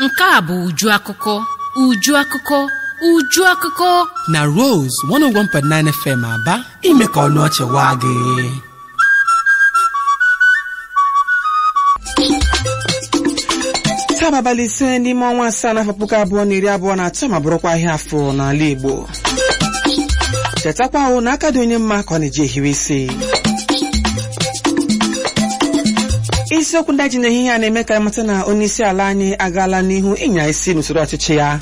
Nke a bụ uju akụkọ, uju akụkọ, uju akụkọ na Rose 101.9 FM Aba, ime ka ọnụ ọchị waa gị. Taa bụ abalị 5 n'ime ọnwa 7 n'afọ 2023, ma bụrụkwa ahịa afọ n'ala Igbo. Chetakwa ahụ na aka dị onye mma ka ọ na-eji ehiwe isi. Isiokwu ndị ji n'ehihie a na-eme ka mata na onye isi ala anyị agaala n'ihu ịnya isi n'usoro ọchịchị ya.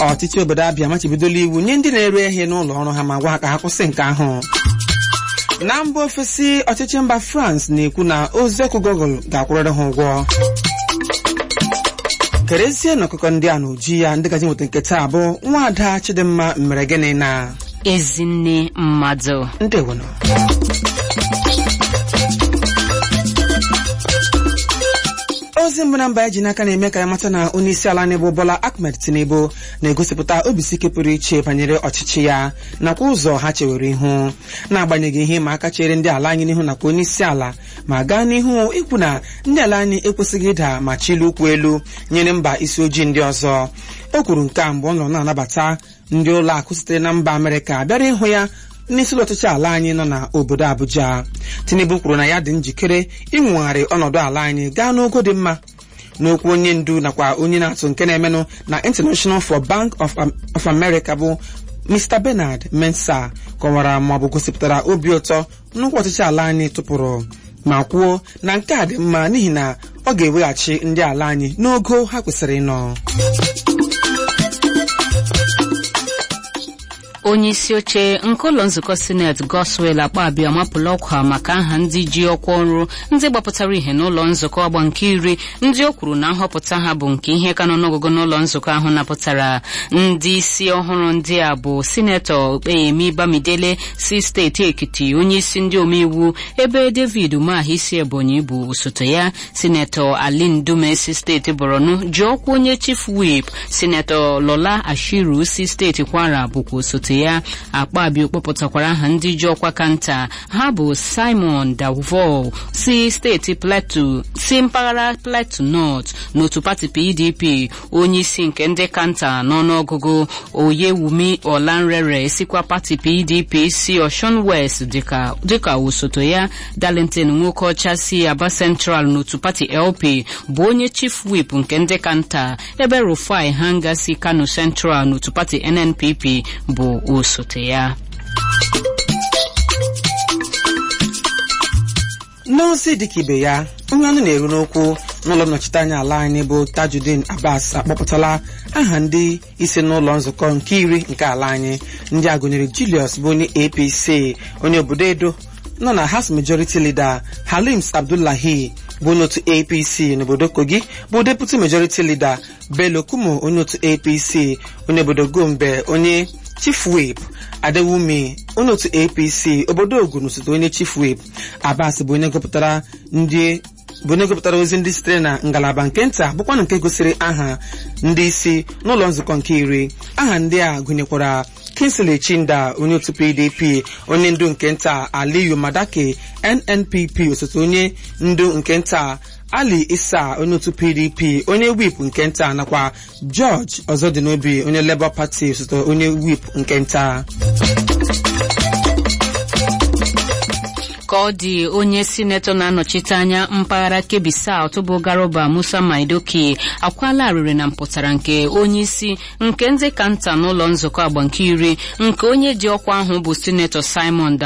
Ọchịchị obodo Abịa machibidola iwu nye ndị na-ere ihe n'ụlọ ọrụ ha ma gwa ha ka ha kwụsị nke ahụ. Na mba ofesi, ọchịchị mba France na-ekwu na ozi ọkụ Google ga-akwụrịrị ha ụgwọ. Kerezie na ọkụkọ ndị a na uju ya ndị gaji nweta nke taa bụ nwaada Chidimma mere gịnị na Ezinne mmadụ. Ndewono. Ozi mbụ na mba eji n'aka na-eme ka ya mata na onye isi ala anyị bụ Bola Ahmed Tinubu na-egosipụta obisike pụrụ iche banyere ọchịchị ya nakwa ụzọ ha chewere ihu, na-agbanyeghị ihe ma aka chere ndị ala anyị n'ihu nakwa onye isi ala, ma gaa n'ihu ikwu na ndị ala anyị ekwesịghị ịda ma chịlie ụkwụ elu nyere mba isi ojii ndị ọzọ. O kwuru nke a mgbe ọ nọ na-anabata ndị ụlọ akụ sitere na mba Amerịka bịara ịhụ ya n'isi ụlọ ọchịchị ala anyị nọ n'obodo Abuja. Tinubu kwuru na ya dị njikere ịnwegharị ọnọdụ ala anyị gaa n'ogo dị mma. N'okwu onye ndu nakwa onye na-atụ nke na-emenụ na International for Bank of America bụ Mr. Bernard Mensah kọwara ma ọ bụ gosipụtara obi ụtọ nnukwu ọchịchị ala anyị tụpụrụ, ma kwuo na nke a dị mma n'ihi na ọ ga-eweghachi ndị ala anyị n'ogo ha kwesịrị ịnọ. Onye isi oche nke ụlọ nzukọ Sineti Godswill Akpabio amapụla ọkwa maka aha ndị ji ọkwa ọrụ ndị gbapụtara ihe n'ụlọ nzukọ ọgba nke 10 ndị o kwuru na nhọpụta ha bụ nke ihe ka nọ n'ọgụgụ n'ụlọ nzukọ ahụ napụtara. Ndị isi ọhụrụ ndị a bụ Sinetọ Okpeyemi Bamidele si steeti Ekiti, onye isi ndị omeiwu, ebe David Umahi si Ebonyi bụ osote ya. Sinetọ Ali Ndume si steeti Borno ji ọkwa onye chief whip. Sinetọ Lola Ashiru si steeti Kwara bụkwa osote ya. Akpabio kpọpụtakwara aha ndị ji ọkwa kanta ha bụ Simon Davol si steeti Plateau, si mpaghara Plateau North n'otu pati PDP, onye isi nke ndị kanta n'ọnụọgụgụ Oyewumi Olanrere sikwa pati PDP si Osun West dịka osote ya. Darlington Nwokocha si Aba Central n'otu pati LP bụ onye chief whip nke ndị kanta, ebe Rufai Hanga si Kano Central n'otu pati NNPP bụ osote ya. N'ozi dịka ibe ya, onye ọnụ na-eru n'okwu n'ụlọ nnọchiteanya ala anyị bụ Tajudeen Abbas akpọpụtala aha ndị isi n'ụlọ nzukọ nke 10 nke ala anyị. Ndị a gụnyere Julius bụ onye APC, onye obodo Edo nọ na House Majority Leader, Halim Abdullahi bụ onye otu APC n'obodo Kogi bụ Deputy Majority Leader, Bello Kumo onye otu APC, onye obodo Gombe onye Chief Whip, Adewumi onye otu APC obodo Ogun osote onye Chief Whip. Abbas bụ onye gụpụtara ozi ndị sitere na ngalaba nke nta bụkwanụ nke gosiri aha ndị isi n'ụlọ nzukọ nke 10. Aha ndị a gụnyekwara Kingsley Chinda onye otu PDP, onye ndu nke nta Aliyu Madaki NNPP osote onye ndu nke nta, Ali Isa onye otu PDP onye whip nke nta, nakwa George Ọzọdịnobi onye Labour Party osote onye whip nke nta. Ka ọ dị, onye sinetọ na-anọchite anya mpaghara Kebbi South bụ Garuba Musa Maidoki akwala arịrị na mpụtara nke onye isi nke ndị kanta n'ụlọ nzukọ agba nke 10 nke onye ji ọkwa ahụ bụ sinetọ Simon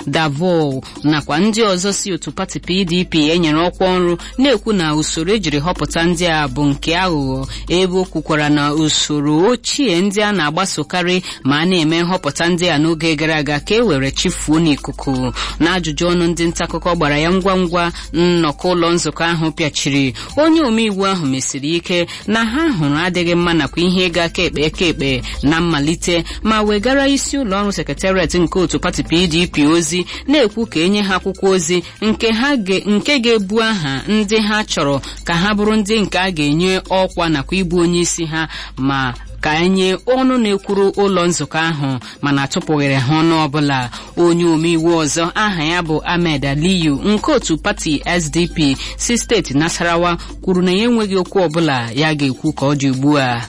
Davol nakwa ndị ọzọ si otu pati PDP enyere ọkwa ọrụ, na-ekwu na usoro ejiri họpụta ndị a bụ nke aghụghọ, ebe o kwukwara na usoro ochie ndị a na-agbasokarị ma a na-eme nhọpụta ndị a n'oge gara aga ka e were chifuo n'ikuku. Na ajụjụ ọnụ ndị ntaakụkọ gbara ya ngwa ngwa nnọkọ ụlọ nzukọ ahụ pịachiri, onye omeiwu ahụ mesiri ike na ha hụrụ adịghị mma nakwa ihe ịga aka ekpe aka ekpe na mmalite, ma wegara isi ụlọ ọrụ sekretariat nke otu pati PDP ozi na-ekwu ka enye ha akwụkwọ ozi nke ga-ebu aha ndị ha chọrọ ka ha bụrụ ndị nke a ga-enye ọkwa nakwa ịbụ onye isi ha ma ka enye ọnụ na-ekwuru ụlọ nzukọ ahụ, mana atụpụghịrị ha ọnụ ọbụla. Onye omeiwu ọzọ aha ya bụ Ahmed Aliyu nke otu pati SDP si steeti Nasarawa kwuru na ya enweghị okwu ọbụla ya ga-ekwu ka ọ dị ugbu a.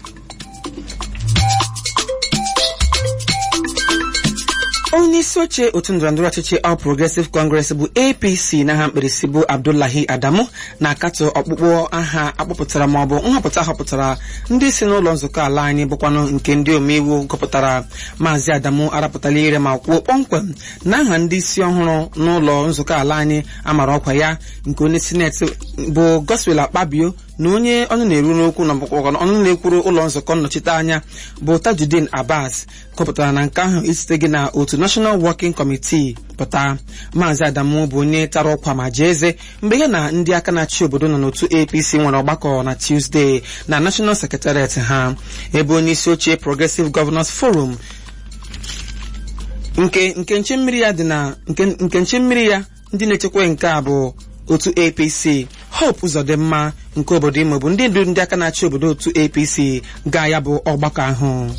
Onye isi oche otu ndọrọndọrọ ọchịchị All Progressive Congress bụ APC n'aha mkpirisi bụ Abdullahi Adamu na-akatọ ọkpụkpọ aha akpọpụtara maọbụ nhọpụta họpụtara ndị si n'ụlọ nzukọ ala anyị, bụkwanụ nke ndị omeiwu gụpụtara. Maazị Adamu arapụtala ire ma kwuo kpọmkwem na aha ndị isi ọhụrụ n'ụlọ nzukọ ala anyị amara ọkwa ya, nke onye sineti bụ Godswill Akpabio na onye ọnụ na-eru n'okwu na ọnụ na-ekwuru ụlọ nzukọ nnọchiteanya bụ Tajudeen Abbas, kọpụtara na nke ahụ esiteghị na otu National Working Committee pụta. Maazị Adamu bụ onye tara ọkwa ma jee eze mgbe ya na ndị aka na-achị obodo nọ n'otu APC nwere ọgbakọ na Tuesday na National Secretariat ha, ebe onye isi oche Progressive Governors Forum nke nche mmiri ya dị na nke nche mmiri ya ndị na-echekwa nke a bụ otu APC Hope Uzodimma nke obodo Imo bụ ndị ndu ndị aka na-achị obodo otu APC gaa ya bụ ọgbakọ ahụ.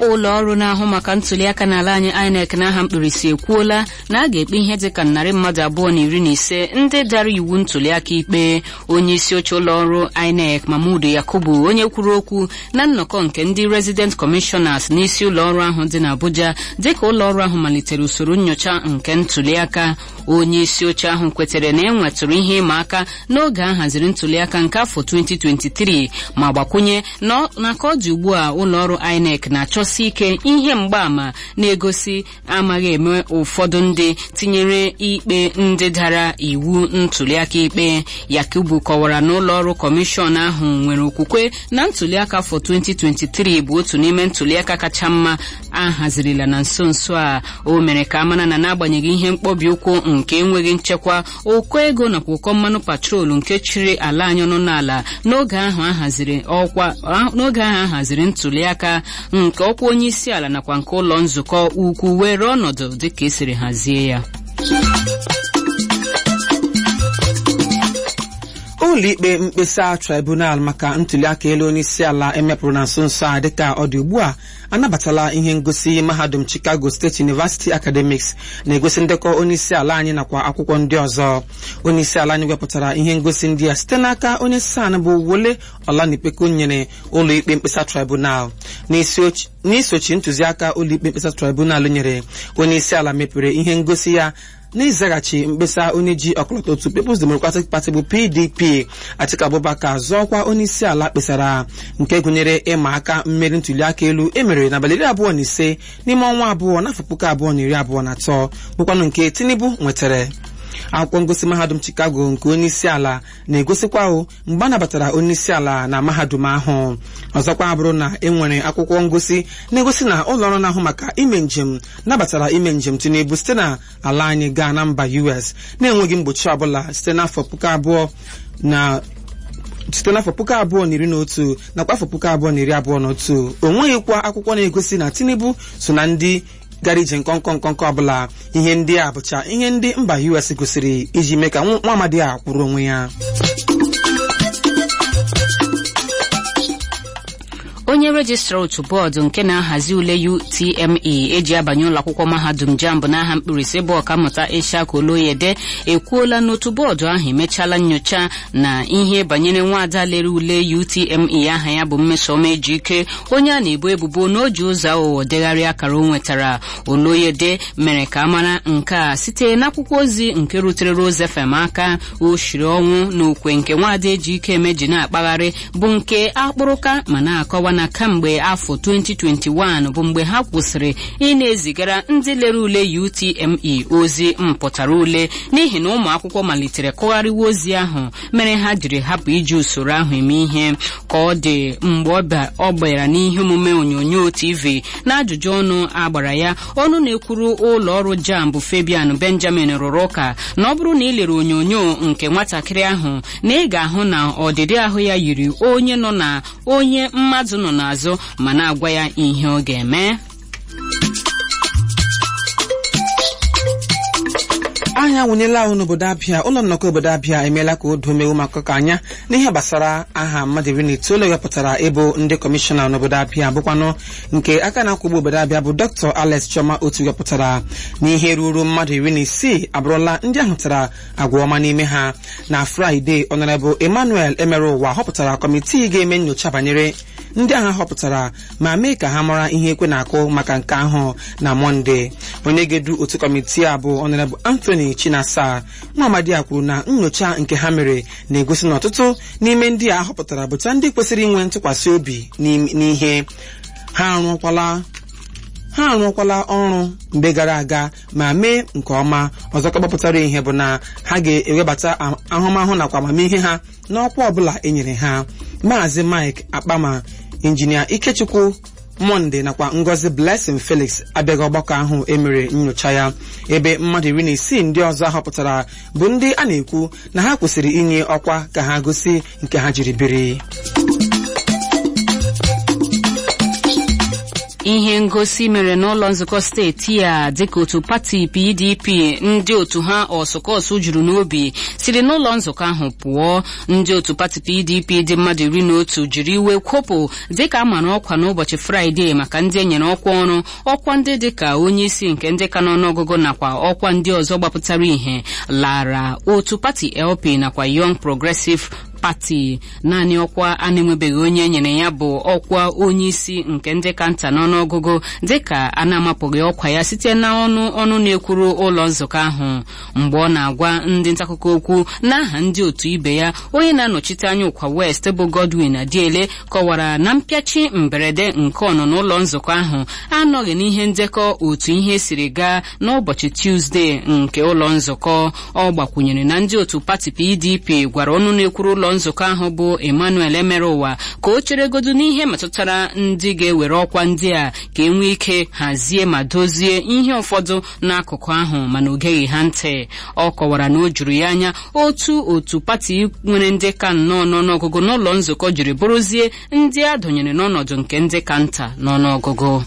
Ụlọ ọrụ na-ahụ maka ntuliaka n'ala anyị INEC n'aha mkpirisi ekwuola na a ga-ekpe ihe dịka 215 ndị dara iwu ntuliaka ikpe. Onye isi oche ụlọ ọrụ INEC Mahmood Yakubu, onye kwuru okwu na nnọkọ nke ndị resident commissioners n'isi ụlọ ọrụ ahụ dị n'Abuja dịka ụlọ ọrụ ahụ malitere usoro nyocha nke ntuliaka. Onye isi oche ahụ kwetere na e nwetụrụ ihe ịma aka n'oge a haziri ntuliaka nke afọ 2023, ma gbakwunye na ka ọ dị ugbu a ụlọ ọrụ INEC na-achọ ike ihe mgbaàmà na-egosi amaghị eme ụfọdụ ndị, tinyere ikpe ndị dara iwu ntuliaka ikpe. Yakubu kọwara na ụlọ ọrụ kọmishọn ahụ nwere okwukwe na ntuliaka afọ 2023 bụ otu n'ime ntuliaka kacha mma a hazirila na nso nso a. O mere ka amara na n'agbanyeghị ihe mkpọbi ụkwụ nke enweghị nchekwa, ụkọ ego nakwa ụkọ mmanụ patrolu nke chịrị ala anyị ọnụ n'ala n'oge ahụ a haziri ntuliaka nke ọkwa onye isi ala nakwa nke ụlọ nzukọ ukwu were ọnọdụ dịka esiri hazie ya. Ụlọikpe mkpesa tribunal maka ntuliaka elu onye isi ala emepụrụ na nso nso a dịka ọ dị ugbu a anabatala ihe ngosi mahadum Chicago State University Academics na-egosi ndekọ onye isi ala anyị nakwa akwụkwọ ndị ọzọ. Onye isi ala anyị wepụtara ihe ngosi ndị a site n'aka onye SAN bụ Wole Olanipekun nyere ụlọikpe mkpesa tribunal. N'isochi ntụziaka ụlọikpe mkpesa tribunal nyere, onye isi ala mepere ihe ngosi ya n'ịzaghachi mkpesa onye ji ọkọlọtọ otu People's Democratic Party bụ PDP Atiku Abubakar zọọkwa onye isi ala kpesara, nke gụnyere ịma aka mmeri ntuliaka elu emere n'abalị 25 n'ime ọnwa abụọ n'afọ 2023, bụkwanụ nke Tinubu nwetara. Akwụkwọ ngosi mahadum Chicago nke onye isi ala na-egosikwa o mgbe a nabatara onye isi ala na mahadum ahụ. Ọzọkwa bụrụ na e nwere akwụkwọ ngosi na-egosi na ụlọ ọrụ na-ahụ maka ime njem nabatara ime njem Tinubu site na ala anyị gaa na mba US na-enweghị mgbochi ọbụla site n'afọ 2011 nakwa afọ 2021. O nweghịkwa akwụkwọ na-egosi na Tinubu so na ndị gara ije nkọnkọ nkọnkọ ọbụla. Ihe ndị a bụcha ihe ndị mba US gosiri iji mee ka nwa amadi a kwụrụ onwe ya. Onye rejistra otu bọọdụ nke na-ahazi ule UTME eji abanye ụlọakwụkwọ mahadum JAMB n'aha mkpirisi bụ ọkammụta Ishaq Oloyede ekwuola n'otu bọọdụ ahụ emechaala nyocha na ihe banyere nwaada lere ule UTME aha ya bụ Mmesoma Ejike, onye a na-ebo ebubo na o ji ụzọ aghụghọ degharịa akara o nwetara. Oloyede mere ka a mara nke a site n'akwụkwọ ozi nke rutere Rose FM aka. O shiri ọnwụ na okwe nke nwaada Ejike emeji na-akpagharị bụ nke akpụrụka ma na-akọwa na kamgbe afọ 2021 bụ mgbe ha kwụsịrị ị na-ezigara ndị lere ule UTME ozi mpụtara ule n'ihi na ụmụ akwụkwọ malitere kụgharịwa ozi ahụ mere ha jiri hapụ iji usoro ahụ eme ihe. Ka ọ dị mgbe ọ bịara n'ihe omume onyonyo TV na ajụjụ ọnụ agbara ya, ọnụ na-ekwuru ụlọ ọrụ JAMB Fabian Benjamin rụrụ ụka na ọ bụrụ na ị lere onyonyo nke nwatakịrị ahụ na ị ga-ahụ na ọdịdị ahụ ya yiri onye nọ na onye mmadụ nọ n'azụ ma na-agwa ya ihe ọ ga-eme. Anya awụnyela ahụ n'obodo Abịa. Ụlọ nnọkọ obodo Abịa emeela ka o doo mewu maka ka anya n'ihe gbasara aha mmadụ 19 wepụtara ịbụ ndị kọmishọna n'obodo Abịa, bụkwanụ nke aka na-akwụgbu obodo Abịa bụ Dr. Alex Chioma Otu wepụtara. N'ihe ruru mmadụ 16 abụrụla ndị ahụtara agwa ọma n'ime ha. Na Fraịde, Honorable Emmanuel Emere Ụwa họpụtara kọmitii ga-eme nyocha banyere ndị agha họpụtara ma mee ka ha mara ihe ekwe na-akụ maka nke ahụ na Mọnde. Onye ga-edu otu kọmitii a bụ Honorable Anthony Chinasa. Nwa amadi a kwuru na nyocha nke ha mere na-egosi na ọtụtụ n'ime ndị a họpụtara bụcha ndị kwesịrị inwe ntụkwasị obi n'ihe ha arụọkwala ọrụ mgbe gara aga ma mee nke ọma. Ọzọ ka gbapụtara ihe bụ na ha ga-ewebata ahụmahụ nakwa amamihe ha n'ọkwa ọbụla e nyere ha. Maazị Mike Akpama, Injinia Ikechukwu Monde nakwa Ngozi Blessing Felix abịaghị ọgbakọ ahụ emere nyocha ya, ebe mmadụ 16 ndị ọzọ ahọpụtara bụ ndị a na-ekwu na ha kwesịrị inye ọkwa ka ha gosi nke ha jiri biri. Ihe ngosi mere n'ụlọ nzukọ steeti a dịka otu pati PDP ndị otu ha ọsụkọsụ juru n'obi siri n'ụlọ nzukọ ahụ pụọ. Ndị otu pati PDP dị mmadụ 11 jiri iwe kwopụ dịka a mara ọkwa n'ụbọchị Fraịde maka ndị enyere ọkwa ọrụ, ọkwa ndị dịka onye isi nke ndị ka n'ọnụọgụgụ nakwa ọkwa ndị ọzọ gbapụtara ihe lara otu pati LP nakwa Young Progressive Party. Naanị ọkwa a na-enwebeghị onye e nyere ya bụ ọkwa onye isi nke ndị ka nta n'ọnụọgụgụ, dịka a na-amapụghị ọkwa ya site n'ọnụ ọnụ na-ekwuru ụlọ nzukọ ahụ. Mgbe ọ na-agwa ndị ntaakụkọ okwu n'aha ndị otu ibe ya, onye na-anọchite anya Ụkwa West bụ Godwin Adiele kọwara na mpịachi mberede nke ọnụnọ ụlọ nzukọ ahụ anọghị n'ihe ndekọ otu ihe siri gaa n'ụbọchị Tuzdee nke ụlọ nzukọ. Ọ gbakwunyere na ndị otu pati PDP gwara ọnụ na-ekwuru ụlọ nzukọ ahụ bụ Emmanuel Emerụwa ka o cheregodu n'ihe metụtara ndị ga-ewere ọkwa ndị a ka e nwee ike hazie ma dozie ihe ụfọdụ n'akụkụ ahụ, mana o geghị ha ntị. Ọ kọwara na o juru ya anya otu otu pati nwere ndị ka nnọọ n'ọnụọgụgụ n'ụlọ nzukọ jiri bụrụzie ndị a dọnyere n'ọnọdụ nke ndị ka nta n'ọnụọgụgụ.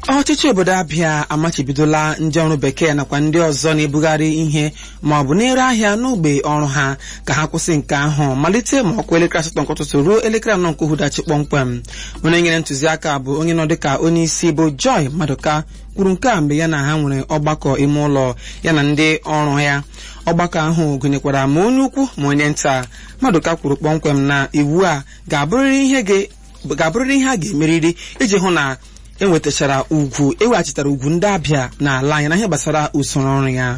Ọchịchị obodo Abịa amachibidola ndị ọrụ bekee nakwa ndị ọzọ na-ebugharị ihe ma ọ bụ na-ere ahịa n'ogbe ọrụ ha ka ha kwụsị nke ahụ malite ma ọkụ elekere 8 nke ụtụtụ ruo elekere 4 nke uhudachi kpọmkwem. Onye nyere ntụziaka bụ onye nọ dịka onye isi bụ Joy Maduka kwuru nke a mgbe ya na ha nwere ọgbakọ ime ụlọ ya na ndị ọrụ ya. Ọgbakọ ahụ gụnyekwara ma onye ukwu ma onye nta. Maduka kwuru kpọmkwem na iwu a ga-abụrịrị ihe a ga-emerịrị iji hụ na enwetachara ugwu eweghachitara ugwu ndị Abịa n'ala anyị na ihe gbasara usoro ọrụ ya.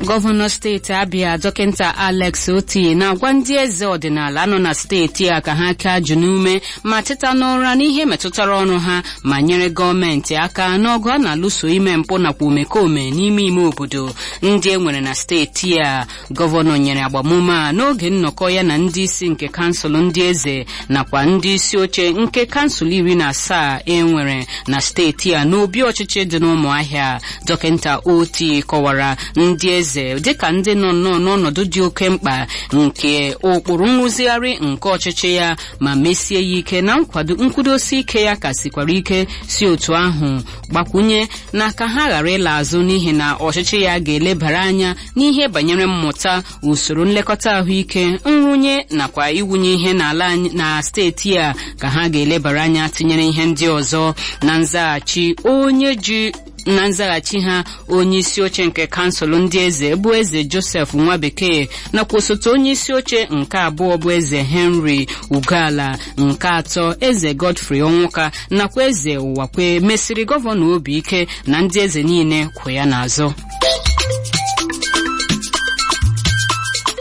Gọvanọ steeti Abịa Dọkịta Alex Oti na-agwa ndị eze ọdịnala nọ na steeti a ka ha kaa jụ n'ume ma teta n'ụra n'ihe metụtara ọrụ ha ma nyere gọọmenti aka n'ọgụ a na-alụso ime mpụ nakwa omekome n'ime ime obodo ndị e nwere na steeti a. Gọvanọ nyere agbamume a n'oge nnọkọ ya na ndị isi nke kansụl ndị eze nakwa ndị isi oche nke kansụl 17 e nwere na steeti a n'obi ọchịchị dị n'Ụmụahịa. Dọkịta Oti kọwara ndị eze dịka ndị nọ nnọọ n'ọnọdụ dị oke mkpa nke ụkpụrụ nrụzigharị nke ọchịchị ya ma mesie ya ike na nkwado nkwudosi ike ya ka sikwara ike si otu ahụ gbakwunye na ka ha ghara ịla azụ n'ihi na ọchịchị ya ga-elebara anya n'ihe banyere mmụta, usoro nlekọta ahụike, nrụnye nakwa iwunye ihe n'ala anyị na steeti a ka ha ga-elebara anya tinyere ihe ndị ọzọ. Na nzaghachi onye ji na nzaghachi ha, onye isi oche nke kansụl ndị eze bụ Eze Joseph nwa bekee nakwa osote onye isi oche nke abụọ bụ Eze Henry Ugala, nke atọ Eze Godfrey Onwuka nakwa Eze Ụwakwe mesiri gọvanọ obi ike na ndị eze niile kwụ ya n'azụ.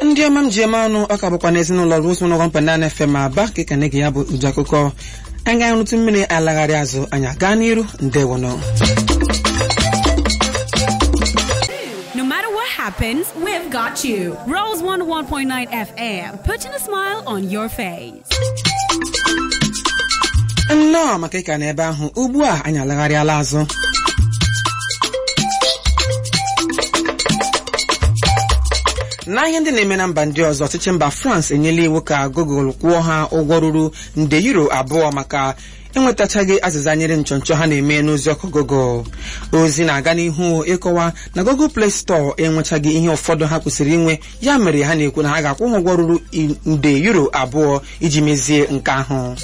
Ndị ọma m ji eme ọnụ, ọka bụkwa n'ezinụlọ Rose 101.9 FM Aba ka ka na-ege ya bụ uju akụkọ. Anyị ga-arụtụ mmiri alagharị azụ, anyị aga n'iru. Ndewonụ. No matter what happens, we've got you. Rose 101.9 FM, putting a smile on your face. Nnọọ maka ịka n'ebe ahụ ugbu a anyị alagharịala azụ. Na ihe ndị na-eme na mba ndị ọzọ, ọchịchị mba France enyela iwu ka Google kwụọ ha ụgwọ ruru nde euro 2 maka enwetachaghị azịza nyere nchọnchọ ha na-eme n'ozi ọkụ Google. Ozi na-aga n'ihu ịkọwa na Google Play Store enwechaghị ihe ụfọdụ ha kwesịrị inwe, ya mere ha na-ekwu na ha ga-akwụ ha ụgwọ ruru nde euro 2 iji mezie nke ahụ.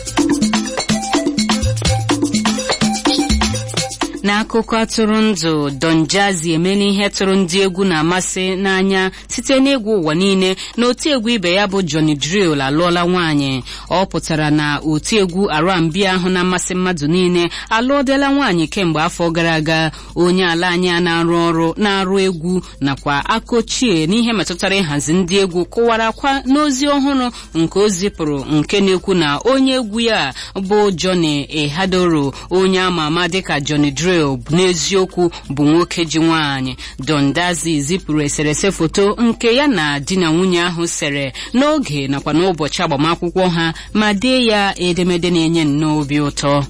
N'akụkọ atụrụndụ, Don Jazzy emela ihe tụrụ ndị egwu na-amasị n'anya site n'egwu ụwa niile na otiegwu ibe ya bụ Johnny Drill alụọla nwaanyị. Ọ pụtara na otiegwu R&B ahụ na-amasị mmadụ niile alụọdela nwaanyị kemgbe afọ gara aga. Onye ala anyị a na-arụ ọrụ na-arụ egwu nakwa aka ochie n'ihe metụtara ịhazi ndị egwu kụwara akwa n'ozi ọhụrụ nke o zipụrụ nke na-ekwu na onye egwu ya bụ Johnny Ehadoro, onye ama ama dịka Johnny Drill, n'eziokwu bụ nwoke ji nwaanyị. Don Jazzy zipụrụ eserese foto nke ya na di na nwunye ahụ sere n'oge nakwa n'ụbọchị agbamakwụkwọ ha ma dee ya edemede na-enye nnọọ obi ụtọ.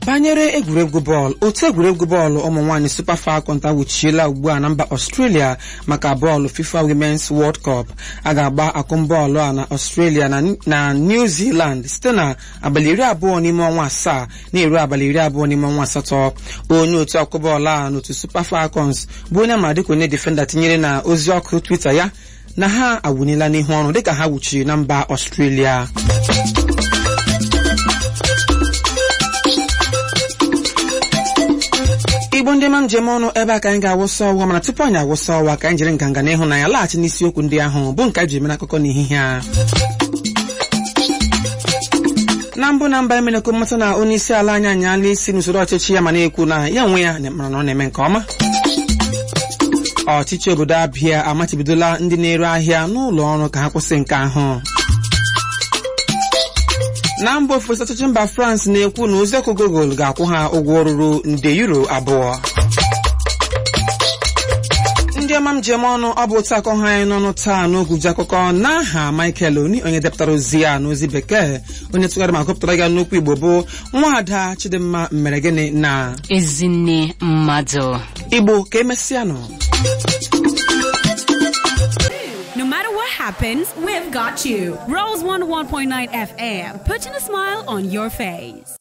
Banyere egwuregwu bọọlụ, otu egwuregwu bọọlụ ụmụ nwaanyị Super Falcons awụchiela ugbu a na mba Australia maka bọọlụ FIFA Women's World Cup. A ga-agba akụmbọọlụ a na Australia na New Zealand site na abalị 20 n'ime ọnwa 7 na-eru abalị 20 n'ime ọnwa 8. Onye otu akụbọọlụ a n'otu Super Falcons bụ onye ama dịka onye defenda tinyere na ozi ọkụ Twitter ya na ha awụnyela n'ihu ọrụ dịka ha wuchiri na mba Australia. Igbo ndị ma njem ọnụ, ebe a ka anyị ga-awụsa ọwa, mana tupu anyị awụsa ọwa ka anyị jiri nganga na ịhụnanya laghachi n'isiokwu ndị ahụ bụ nke anyị ji mere akụkọ n'ehihie a. Na mbụ na mba, emenekwu mmata na onye isi ala anyị anyala isi n'usoro ọchịchị ya ma na-ekwu na ya onwe ya mara na ọ na-eme nke ọma. Ọchịchị obodo Abịa amachibidola ndị na-ere ahịa n'ụlọ ọrụ ka ha kwụsị nke ahụ. Na mba ofesi, ọchịchị mba France na-ekwu na oziọkụ Google ga-akwụ ha ụgwọ ruru nde euro 2. Ndị ọma m jem ọnụ, ọ bụ otu akọ ha anyị n'ọnụ taa n'oguji akụkọ n'aha Michael Oni, onye depụtara ozi ya n'ozi bekee, onye tụgharị ma gụpụtara ya n'okwu Igbo bụ nwaada Chidimma mere gịnị na Ezinne mmadụ. Igbo ka emesịanụ. No matter what happens, we've got you. Rose 101.9 FM, putting a smile on your face.